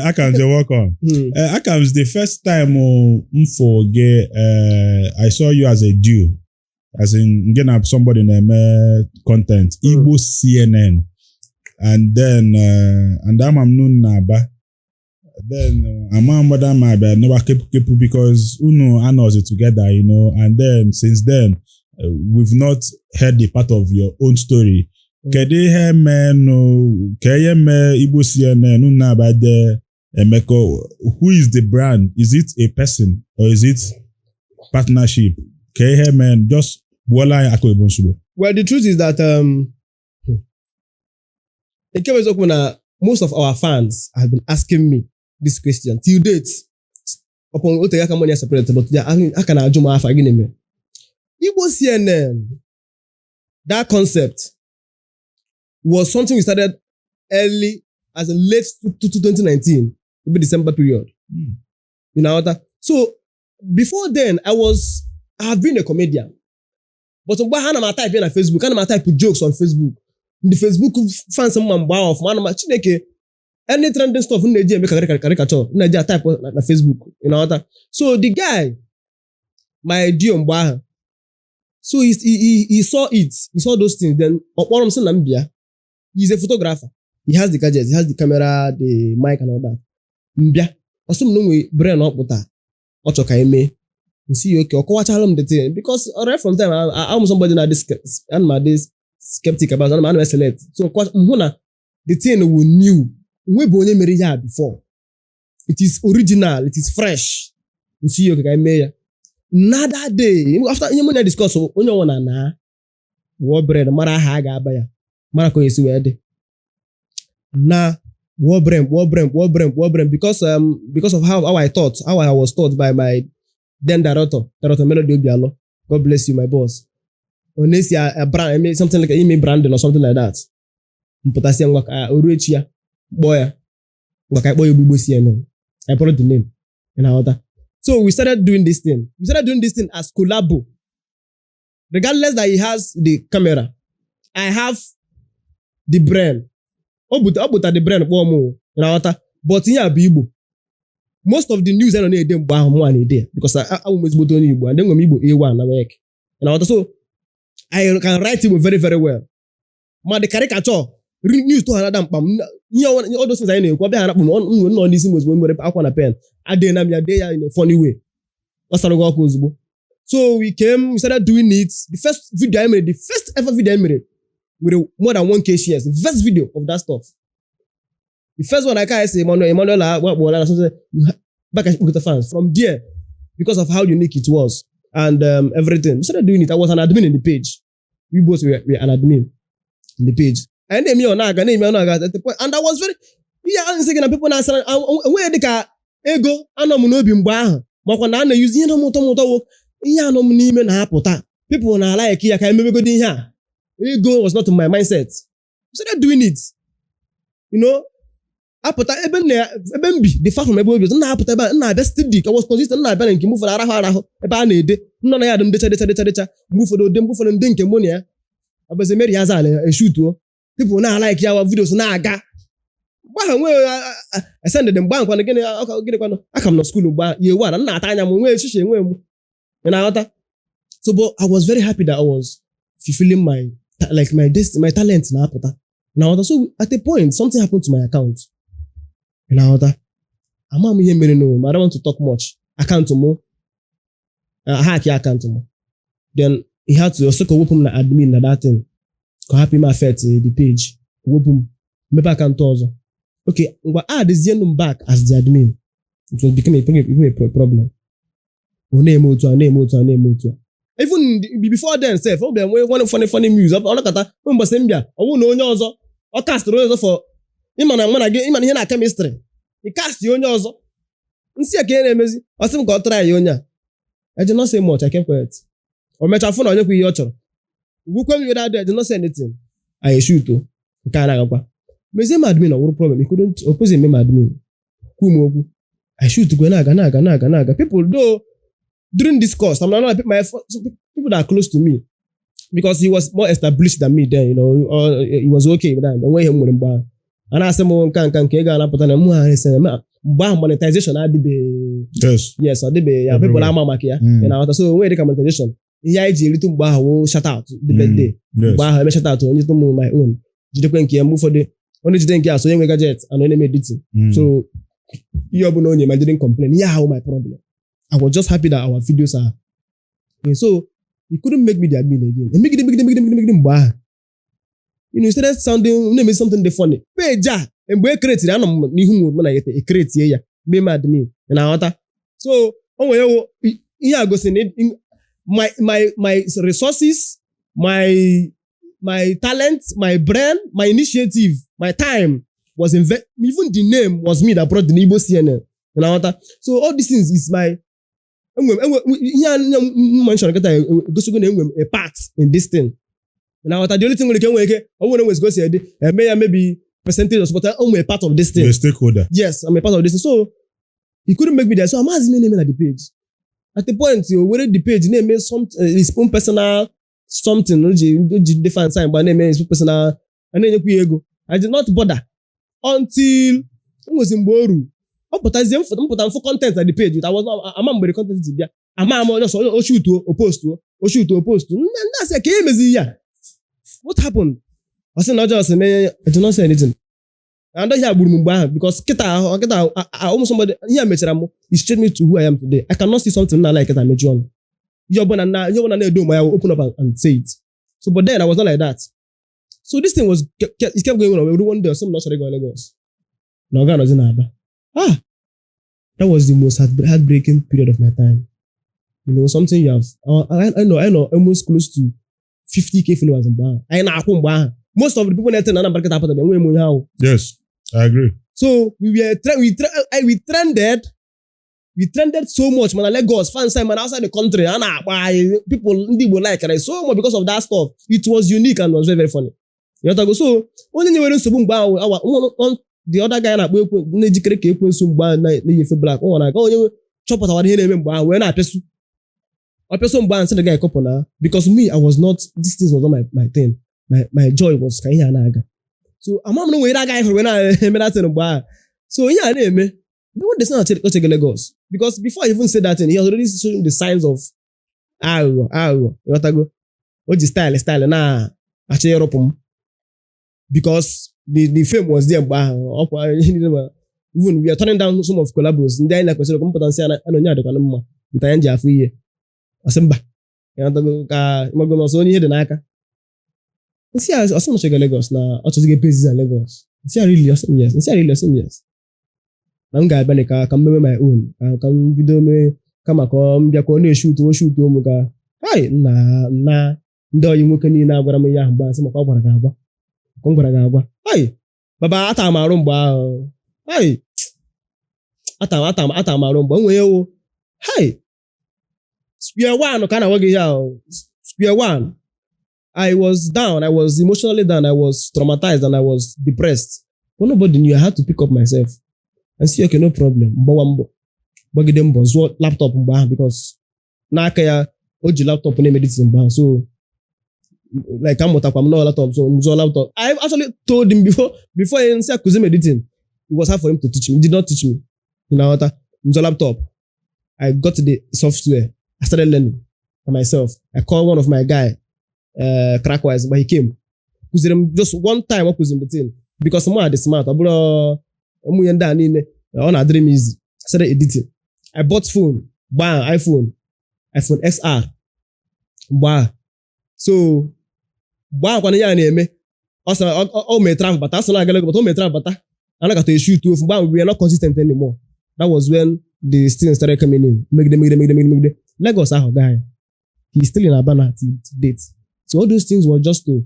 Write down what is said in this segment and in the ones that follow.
Akams, you're welcome. Akams, the first time m fụ gị, I saw you as a duo, as in gị na somebody na-eme content, Igbo CNN, and then and ama m nu na-aba. Then ama m whether ma abịa nọba kepu kepu because unu anọzi together, and then since then we've not heard the part of your own story. Kedu ihe menụ ka ihe mee Igbo CNN unu na-aba de Emeko? Who is the brand? Is it a person or is it partnership? Ka ihe mee, just gbuola anyị aka oyibo nsogbu. Well, the truth is that nke bụ eziokwu na most of our fans have been asking me this question till date. Upon otu aka money separate, but they are aka na-ajụ m afa gịnị mere Igbo CNN. That concept was something we started early as in late to 2019, maybe December period. You know what? So before then, I have been a comedian. But mgbe ha na m type na Facebook, ana m type jokes on Facebook. Ndị Facebook fans m ma mgbe ahụ ọfụma, ana m Chineke any trending stuff m na-eji eme caricature m na-eji type na Facebook. You know what? So the guy, my dio mgbe ahụ, so he saw it, he saw those things, then ọ kpọrọ m sị na m bịa. He's a photographer. He has the gadgets, he has the camera, the mic and all that. M bịa, ọ sị m na o nwere brain ọ pụta ọ chọ ka eme nsi ya oke ọ kọwachala m the thing because right from time I'm somebody na this ana m adị skeptic about ana m select so m hụ na the thing wu new nwe bụ onye mere ya before. It is original, it is fresh. Nsi ya oke ka eme ya na that day after ihe mụ na discuss onye ọnwa na wụọ brain mara aha a ga-aba ya mara ka o esi wee dị na kpụọ brain, kpụọ brain, kpụọ brain, kpụọ brain because of how I thought, how I was taught by my then director, Director Melody Obialo. God bless you, my boss. Ọ na-esi a brand eme something like ime branding or something like that. Mpụtasịa ngwa ka o ruo echi ya kpọọ ya ngwa ka anyị kpọọ ya Igbo CNN. I brought the name. Ị na-aghọta? So we started doing this thing. We started doing this thing as collabo. Regardless that he has the camera, I have the brain. Ọ bụta the brain kpọọ m o, ị na-aghọta? But ihe a bụ Igbo. Most of the news a nọ na-ede mgbe ahụ mụ na-ede ya because abụ m ezigbote onye Igbo and enwere m Igbo A1 na WAEC. Ị na-aghọta? So I can write Igbo very, very well. Ma the caricature news to ha na mkpa m ihe all those things anyị na-ekwu ọbịa ha nakpụ m m nọ n'isi m ozugbo m nwere akwa na pen adịghị na m ya dee ya in a funny way ọ sara gị ọkụ ozugbo. So we came, we started doing it. The first video I made, the first ever video I made with more than 1K shares, the first video of that stuff, the first one I can say Emmanuel Emmanuel Akpọla something back at Kpokota fans from there because of how unique it was and everything. We started doing it. I was an admin in the page. We both were an admin in the page. And na-eme ọ na-aga na-eme ọ na-aga at the point and I was very ihe ahụ nsị gị na people na-asara enweghị dịka ego anọ m n'obi mgbe ahụ makwa na a na-eyuzi ihe nọ m ụtọ m ụtọ wụ ihe anọ m n'ime na-apụta people na like ya ka emebegodi ihe a. Ego was not in my mindset. We started doing it, apụta ebe m ebe m bi dị far from ebe obi m na-apụta ebe a m na-abịa steady ka was consistent m na-abịa na nke m ụfọdụ arahụ arahụ ebe a na-ede m nọ na ya dị m decha decha decha decha mgbe ụfọdụ ode mgbe ụfọdụ ndị nke mụ na ya ọbụzi meri ya zala eshutuo people na-alike ya wa videos na-aga mgbe ahụ nwee esendịdị mgbe ahụ kwanụ gịnị gịnị kwanụ aka m nọ school mgbe ahụ ya ewu a na m na-ata anya m nwee echiche nwee m ị na-aghọta. So but I was very happy that I was fulfilling my like my destiny, my talent na-apụta ị na-aghọta. So at a point something happened to my account ị na-aghọta ama m ihe mere no I don't want to talk much. Account mụ hack ya account mụ then he had to also ka o wepụ m na admin na that thing ka ọ hapụ ime affect the page wepụ m mepe account ọzọ. Okay, ngwa add m back as the admin. It was became a problem. Ọ na-eme otu a na-eme otu a na-eme otu a. Even before then sef ọ bịa nwee one funny funny news ọ nọkọta mgbe mbọsị m bịa ọ bụrụ na onye ọzọ ọ castịrị onye ọzọ for ịma na mụ na gị ịma na ihe na chemistry ị cast onye ọzọ nsị a ka ihe na-emezi ọ sị m ka ọ try ya onye a. I did not say much. I kept quiet. O mechaa fụ na onye kwu ihe ọ chọrọ gwukwe m iwe that day. I did not say anything. I shoot o nke a na-agakwa mezie m admin ọ wụrụ problem. He couldn't o kwezi eme m admin kwu m okwu. I shoot gwe na-aga na-aga na-aga na-aga people though during this course I'm not my some people that are close to me because he was more established than me then, or he was okay with that. Onwe ihe m nwere mgbe ahụ. A na-asị m nka nke ego a na-apụta na mụ ha ese mgbe ahụ monetization adịbeghị. Yes, ọ dịbeghị ya. People Everywhere. ama maka ya. Ị na-aghọta? So onwe dịka monetization, ihe anyị ji erite mgbe ahụ wụ shout out the birthday. Mgbe ahụ eme shout out, onye tụ m my own jidekwe nke ya. Mgbe ụfọdụ onye jide nke a, so onye nwe gadget and onye na-eme editing. So ihe ọbụla onye ma didn't complain. Ihe ahụ my problem, I was just happy that our videos are going. So he couldn't make me the admin again. Emegide, megide, megide, megide, megide. Mgbe ahụ started sounding na-eme something dị funny. Page a, mgbe e createri, anọ m n'ihu m mụ na ya e creatie ya, mee m admin. Ị na-aghọta? So o nwere ewu ihe a gosi na my resources, my talent, my brain, my initiative, my time was even the name was me that brought the Igbo CNN. Ị na-aghọta? So all these things is my enwe ihe a m mention kịta egosigo na enwe m a part in this thing. Ị na-aghọta? The only thing nwere ike enwere ike ọ bụrụ na enwezi ka o si ede eme ya, maybe percentage of, but o nwere part of this thing. The stakeholder. Yes, I'm a part of this thing. So he couldn't make me there. So amaghịzi m ihe na-eme na the page. At the point o were the page na-eme some his own personal something. O ji ndị fans anyị mgbe na-eme his own personal, a na-enyekwa ya ego. I did not bother until nwezi mgbe o ruru ọ pụtazie mpụta mfụ content na the page. I was not ama mgbe the content ji bịa, ama ama onye ọsọ o shootuo, o postuo, o shootuo, o postuo. Nne asị ya ka e mezi ya, what happened? Ọ sị na ọjọọ sị mee. I did not say anything and ihe a gburu m mgbe ahụ because kịta ahụ kịta almost somebody ihe a mechara m, it shaped me to who I am today. I cannot see something na like kịta mechi ọnụ. Ihe ọbụla na ihe ọbụla na-edo ma ya open up and say it. So, but then I was not like that. So this thing was it kept going on. One day, some not chọrọ ịga Lagos na ọ ga-anọzi n'Aba. Ah, that was the most heartbreaking period of my time. Something you have I know almost close to 50K followers mgbe ahụ anyị na-akwụ. Mgbe ahụ most of the people na-ete na Anambra kịta apụtabe enweghị m onye ahụ. Yes, I agree. So we were tre we tre we trended, we trended so much, mana Lagos fans anyị, mana outside the country a na-akpọ anyị, people ndị Igbo like anyị so much because of that stuff. It was unique and was very, very funny. Ịghọtago? So onye nyewere nsogbu mgbe ahụ awa the other guy na-akpọ ekwe na-ejikere ka ekwensu mgbe ahụ na-eyife black, ọ nwere aka onye chọpụtawara ihe na-eme mgbe ahụ wee na-apịasụ ọpịasụ mgbe ahụ nsị the guy kọpụ na because me, I was not, this thing was not my thing. My joy was ka ihe a na-aga. So ama m na nwere agaghị hụrụ wee na-eme that thing mgbe ahụ. So ihe a na-eme when they say na Ochege Lagos, because before I even say that thing, he was already showing the signs of aghụghọ aghụghọ. Ịghọtago? O ji style style na-achọ ịrụpụ m because the fame was there mgbe ahụ. Ọkwa ihe niile ma even we are turning down some of collabos ndị anyị na-kwesịrị mpụta nsị ana onye adịkwana mma with anyị ji afụ ihe. Ọsị mba. Ịghọtago? Ka ịmago na ọsọ onye ihe dị n'aka nsị a ọsị m Ochege Lagos na ọ chọzigo base na Lagos. Nsị a, really? Ọsị m yes. Nsị a, really? Ọsị m yes, na m ga-abịa ka m mewe my own, ka m bido mee kama ka ọ m bịa ka ọ na-eshutu o shutu ụmụ ka hai nna nna ndị ọyị nwoke niile agwara m ihe ahụ mgbe asị maka ọ gwara gị agwa ka m gwara gị agwa. Hai baba, ata m arụ mgbe ahụ. Hai, ata m arụ mgbe o nwere ewu. Hai, square one ka a na-agwa gị ihe ahụ, square one. I was down. I was emotionally down. I was traumatized and I was depressed, but nobody knew. I had to pick up myself and see, okay, no problem. Mgbawa mbọ, gbagide mbọ zụọ laptop mgbe ahụ because n'aka ya o ji laptop na-eme editing mgbe ahụ. So like amụtakwa m na laptop, so m zụọ laptop. I actually told him before nsị akụzi m editing. It was hard for him to teach me. He did not teach me. You know what? M zụọ laptop, I got the software, I started learning by myself. I called one of my guy, Crackwise, but he came kụziri m just one time. Ọ kụziri m the thing because mụ dị smart, ọ bụrụ ụmụ ihe ndị a niile ọ na-adịrị m easy. I started editing. I bought phone gbaa iPhone XR mgbe ahụ. So mgbe ahụ kwana ya na-eme ọ sị o mee travel bata, asị na aga Lagos bata, o mee travel bata, anakọta eshoot ofu. Mgbe ahụ we were not consistent anymore. That was when the things started coming in. Megide, megide, megide, megide, megide Lagos ahụ gaa ya, he is still in Aba now till date. So all those things were just to,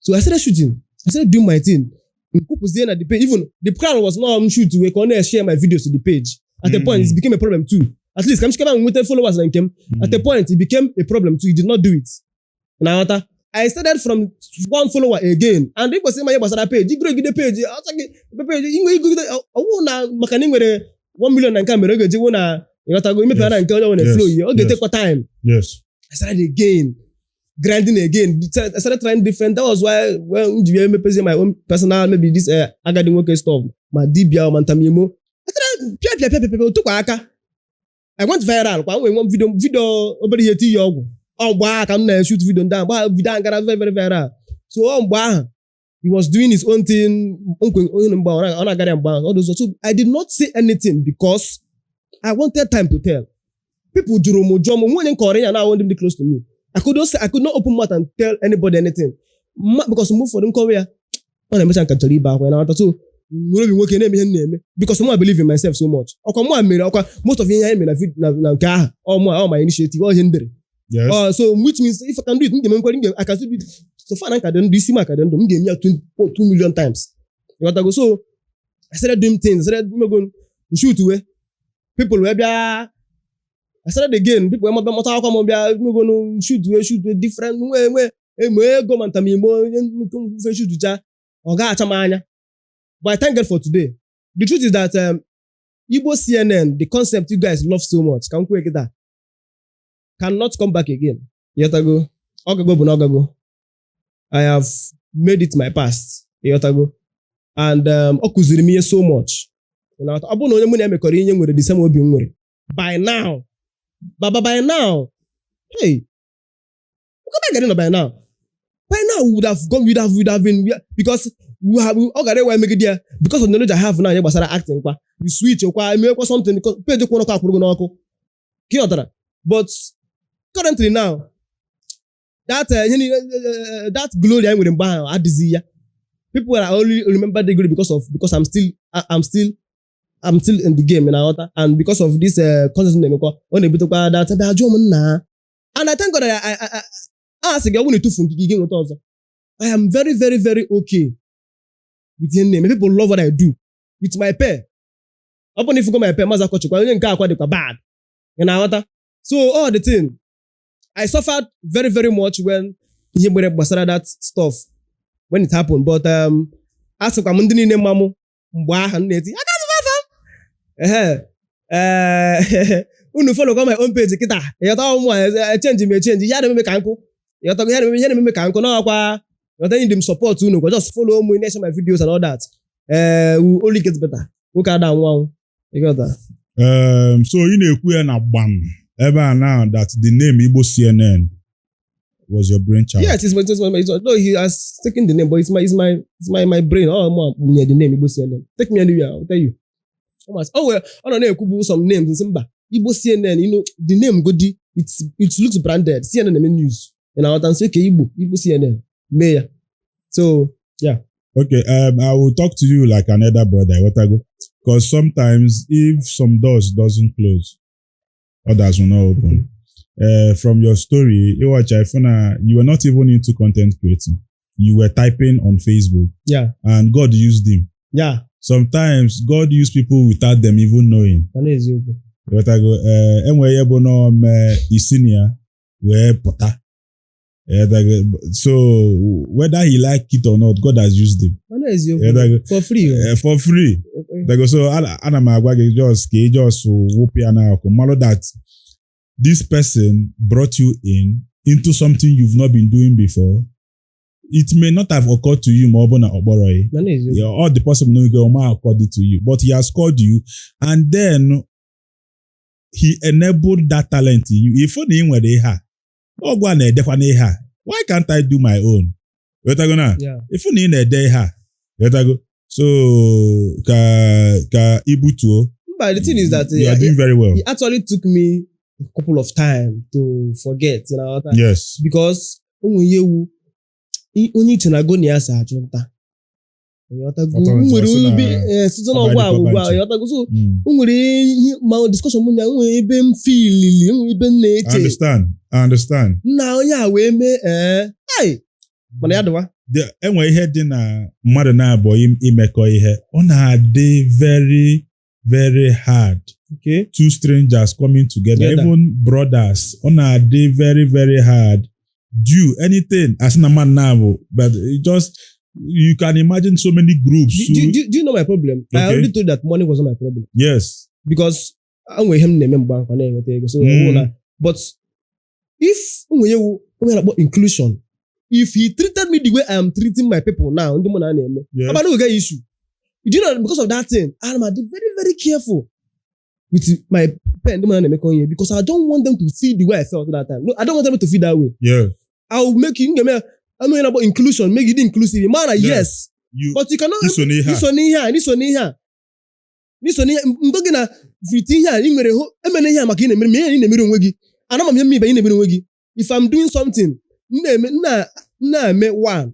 so I started shooting, I started doing my thing. Nkwupụzie na the page. Even the plan was not m shoot wee ka ọ na-share my videos to the page. At a point it became a problem too. At least ka m chikaba m nweta followers na nke m. At a point it became a problem too. He did not do it. Na nghọta, I started from one follower again and ị kwesịrị ịma ihe gbasara page, igirogide page ọcha gị page inwe igogide ọwụ na maka na ị nwere 1 million na nke a mere ọ ga-eji wụ na ịghọtago imepere na nke onye nwere flow ihe ọ ga-etekwa time. I started again. grinding again. I started trying different. That was why when m ji wee mepezie my own personal, maybe this agadi nwoke stuff, ma dibia, ma ntamimo. I started pịa pịa pịa pịa pịa, otukwa aka. I went viral kwa nwee nwe video obere ihe ti ya ọgwụ. Ọ mgbe ahụ ka m na-shoot video ndị ahụ, mgbe video ahụ gara very very viral. So ọ mgbe ahụ he was doing his own thing, nkwe onye mgbe ọ na-agara ya mgbe ahụ. All those. So I did not say anything because I wanted time to tell. People jụrụ m, jụọ m nwe onye nkọrọ ya na ndị dị close to me. I could not open mouth and tell anybody anything. Because mgbe ụfọdụ nkọwa ya, ọ na-emecha nka chọrọ ibe akwa ya na so nwere obi nwoke na-eme ihe m na-eme, because mụ believe in myself so much. Ọkwa mụ mere, ọkwa most of ihe anyị mere na nke ahụ, ọ mụ, ọ my initiative, ọ ihe m dere. So which means if I can do it, m ga-eme nkwere, I can still do it. So far na nka dị ndụ, isi m aka dị ndụ, m ga-eme ya 2 million times. Ịghọtago? So I started doing things. I started mego shoot wee people wee bịa. I started again, people wee mụta akwụkwọ m, bịa mego shoot wee, shoot wee different, nwee nwee eme ego ma ntamimo onye mfe shoot cha, ọ ga-acha m anya. But I thank God for today. The truth is that Igbo CNN, the concept you guys love so much, ka m kwuo kịta, cannot come back again. Ịghọtago? Ọgago bụ na ọgago. I have made it my past. Ịghọtago? And ọ kụziri m ihe so much. Ọ bụrụ na onye mụ na ya mekọrọ ihe nwere the same obi m nwere by now, baba, by now, hey, what am I by now? By now we would have gone, we would have been, because we have, ọ gara ewe megide ya because of the knowledge I have now ihe gbasara acting kwa. We switch kwa, emekwa something because page kwụ n'ọkụ akwụrụ gị n'ọkụ. Ka ị ghọtara? But currently now, that ihe niile, that glory anyị nwere mgbe ahụ adịghị ya. People are only remember the glory because I'm still in the game, na aghọta, and because of this content na-emekwa, ọ na-ebutekwa that ebe ajụọ m nna. And I thank God that I a sị gị, ọ bụrụ na ịtụfu nke gị, gị nweta ọzọ. I am very very very okay with ihe m na-eme. People love what I do with my pair. Ọ bụrụ na ifugo my pair, Maazị Akọchukwu, onye nke akwa dịkwa bad, ị na-aghọta? So all the thing, I suffered very very much when ihe mere gbasara that stuff, when it happened. But a sịkwa m ndị niile mma mụ mgbe ahụ m na-eti aka azụ ehe ee, unu follow kwa my own page kịta. Ịghọta? Ụmụ a echange m, echange ihe a na-ememe ka nkụ. Ịghọta? Ihe na-ememe ka nkụ n'ọkwa. Ịghọta? Need m support unu kwa. Just follow m, na-share my videos and all that. We only get better. Nwoke ada anwụ anwụ. Ịghọta? So ị na-ekwu ya na gbam ebe a now that the name Igbo CNN was your brainchild. Yes, it's my, no, he has taken the name, but it's my brain. Oh, mụ nye the name Igbo CNN. Take me anywhere, I'll tell you. Oh, well, ọ nọ na-ekwubu some names, nsị mba, Igbo CNN, the name godi, it looks branded. CNN eme news. Ị na-aghọta? Nsị okay, Igbo CNN, mee ya. So, yeah. Okay, I will talk to you like an elder brother, Wetago. Because sometimes if some doors doesn't close, others will not open. From your story, Iwacha Ifuna, you were not even into content creating. You were typing on Facebook and God used him. Sometimes God used people without them even knowing. Ọ na-eziokwu. Ịghọtago? Enwere ihe bụ na ome isi na ya wee pụta. Ịghọtago? So whether he like it or not, God has used him. Ọ na-eziokwu. Ịghọtago? For free, oh. For free. Ịghọtago? So ana m agwa gị just ka ị just wụpụ ya n'akụ malụ that this person brought you in into something you've not been doing before. It may not have occurred to you ma ọ bụ na ọ kpọrọ gị. Ọ na-eziokwu. Yeah, all the possible no go ma occurred to you, but he has called you and then he enabled that talent in you. If na ị nwere ihe a, ọgwụ a na-edekwa n'ihe a, why can't I do my own? Ghọtago na? Yeah. If na ị na-ede ihe a, ghọtago? So ka ibutuo. But the thing is that You are doing very well. it actually took me a couple of time to forget. Because ụmụ ihe ewu onye iche na go na ya si achụ nta. Ịghọtago? Ọtọ M nwere sị na obi site n'ọgwụ a ugbu a, ịghọtago? So o nwere ihe ma discussion mụ na ya, nwere ebe m filili, nwere ebe m I na-eche understand. I understand. nna onye a wee mee ee ai, mana ya dịwa. Enwe ihe dị na mmadụ na-abụọ imekọ ihe, ọ na-adị very very hard. Two strangers coming together, Together. Even brothers, ọ na-adị very very hard. Do anything as na man na-abụ, but it just, you can imagine so many groups. Do you know my problem? I Okay. already told you that money wasn't my problem. Because enwe ihe m na-eme mgbe ahụ na-enweta ego. So ọ bụrụ na, but If onwe ya wu onye na-akpọ inclusion, if he treated me the way I am treating my people now, ndị mụ na ha na-eme, about no get issue. Do you know, because of that thing, I'm very very careful with my pen, ndị mụ na ha na-emekọ ihe, because I don't want them to feel the way I felt that time. No, I don't want them to feel that way. I will make you, m ga-eme anụ onye na-akpọ inclusion, make you inclusive ma na yes, You but you cannot iso n'ihe a. Iso n'ihe a, n'iso n'ihe a, n'iso n'ihe mgbe gị na friti ihe a ị nwere hụ emena ihe a maka ị na-emere ma ihe ị na-emere onwe gị ana m ihe mmibe ị na-emere onwe gị. If I'm doing something, m na-eme m na-eme one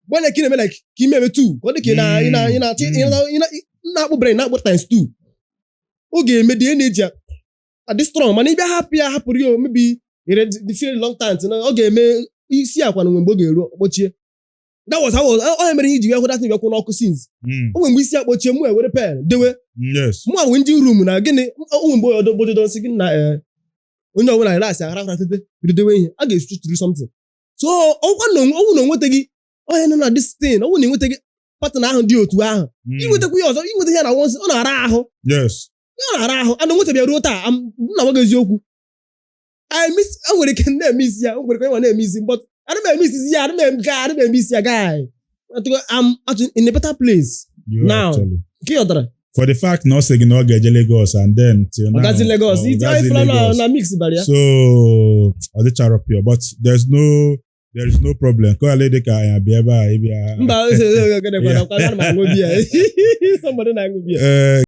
gbanye ka ị na-eme, like ka ime eme two, ka ọ dị ka ị na ị na ị na-achọ ị na-akpụ brain, na-akpụ times two. Ọ ga-eme the energy adị strong, mana ị bịa hapụ ya, hapụrụ ya, maybe the feel long time, na ọ ga-eme isi akwa na nwe mgbe ọ ga-eru kpọchie. That was how ọ mere ihe iji wee hụ that thing bịa kwụ n'ọkụ since. O nwere mgbe isi akpọchie, mụ ewere pen dewe. Mụ a nwee engine room na gịnị, o nwere mgbe obodo nsị gị na onye ọbụla relax, aghara aghara, tete, bido dewe ihe a ga-estructure something. So ọkwa na ọnwụ na onwetaghị onye nọ na this thing, ọnwụ na enwetaghị partner ahụ dị otu ahụ, inwetakwa ihe ọzọ, inweta ihe na once, ọ na-ara ahụ. Ọ na-ara ahụ ana nwetabeghị ruo taa. M na-agwa gị eziokwu, I miss, e nwere ike na-eme isi ya, o nwere ike nwa na-eme isi, but ana m eme isi ya, ana m eme, ana m eme isi ya. Guy, I'm actually in a better place You are now. Actually. Nke ị ghọtara? For the fact na ọ sị gị na ọ ga-eje Lagos and then till now. Ọgazi Lagos. Ọ Iti gazi ifụla na Lagos. Na mix bara ya. So ọ dịchara pure, but there is no problem. Ka ọ ghara ịdị ka anyị abịa ebe a ịbịa. Mba, ana m aṅụ biya, somebody na-aṅụ biya. Ee.